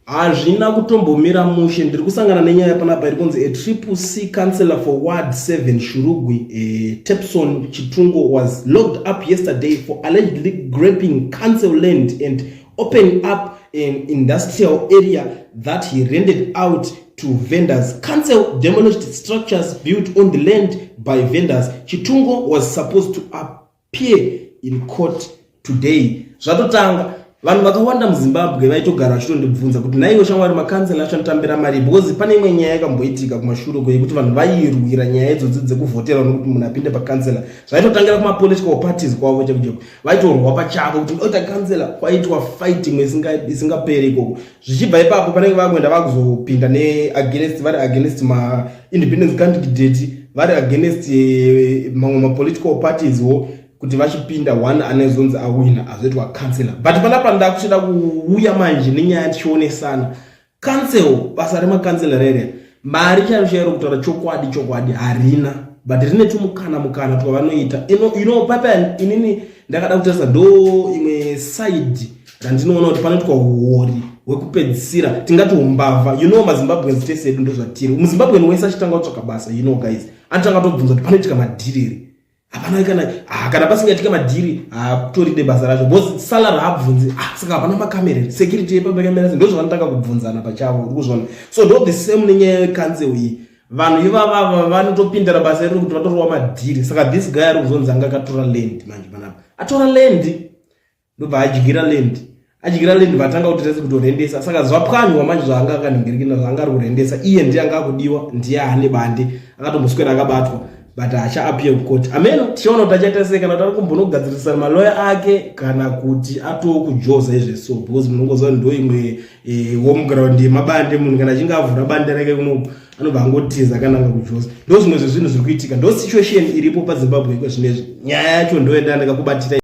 Hazvina kutombomira mushe. Ndiri kusangana nenyaya panapa iri kunzi a Triple C councillor for Ward 7 Shurugwi, Tepson Chitungo, was locked up yesterday for allegedly grabbing council land and opening up an industrial area that he rented out to vendors. Council demolished structures built on the land by vendors. Chitungo was supposed to appear in court today. Zvatotanga. Vanhu vakawanda muZimbabwe vaitogara vachitondibvunza kuti, "Naiwe shamwari, makansela acho anotambira mari?" Because pane imwe nyaya yakamboitika kumashure kweyekuti vanhu vairwira nyaya idzodzi dzekuvhotera nokuti munhu apinde pakansela. Zvaitotangira kumapolitical parties kwavo cheko cheko, vaitorwa pachavo kuti oita kansela. Kwaitwa fighting isingaperi ikoko. Zvichibva ipapo, panenge vakuenda vakuzopinda neagainst, vari against maindependence candidate, vari against mamwe mapolitical parties wo, kuti vachipinda one anezonzi awina azoitwa councillor. But panapa ndakuchida kuuya manje nenyaya tichionesana. Council, basa remakansela rere, mari chairo chairo, kutaura chokwadi chokwadi, harina, but rine tumukana mukana twavanoita. Papa inini ndakada kutarisa, ndo imwe side randinoona kuti panoitwa uori hwekupedzisira, tingati umbavha. MaZimbabweans tese edu ndozvatiri. MuZimbabwean wese achitanga kutsvaka basa, guys, anotanga tobvunza kuti panoitika madhiri here. Hapana kana, kana pasingaitika madhiri, haatoride basa racho, because salary haabvunzi. Ah, saka hapana makamera, security yepakamera? Ndo zvavanotanga kubvunzana pachavo, uri kuzviona? So ndo the same nenyaya yecouncil iyi. Vanhu ivavava vanotopindira basa riri kuti vatorwa madhiri. Saka this guy ari kuzonzi anga akatora land. Manje panapa atora land, ndobva adyira land. Adyira land, vatanga kuti tese kutorendesa. Saka zvapwanywa manje zvaanga akaningirikina, zvaanga ari kurendesa. Iye ndiye anga akudiwa, ndiye ane bande, akatomboswera akabatwa, but haachaappear kucourt. Ameno tichiona kuti achaita sei, kana kuti ari kumbonogadzirisa maloya ake, kana kuti atokujoza izveso, because munongoziva ndo imwe home ground yemabande. Munhu kana achinge avhura bande rake kunoku, anobva angotiza kananga kujoza. Ndo zvimwe zvezvinhu zviri kuitika, ndo situation iripo paZimbabwe iko zvinezvi. Nyaya yacho ndoenda ndakakubatira.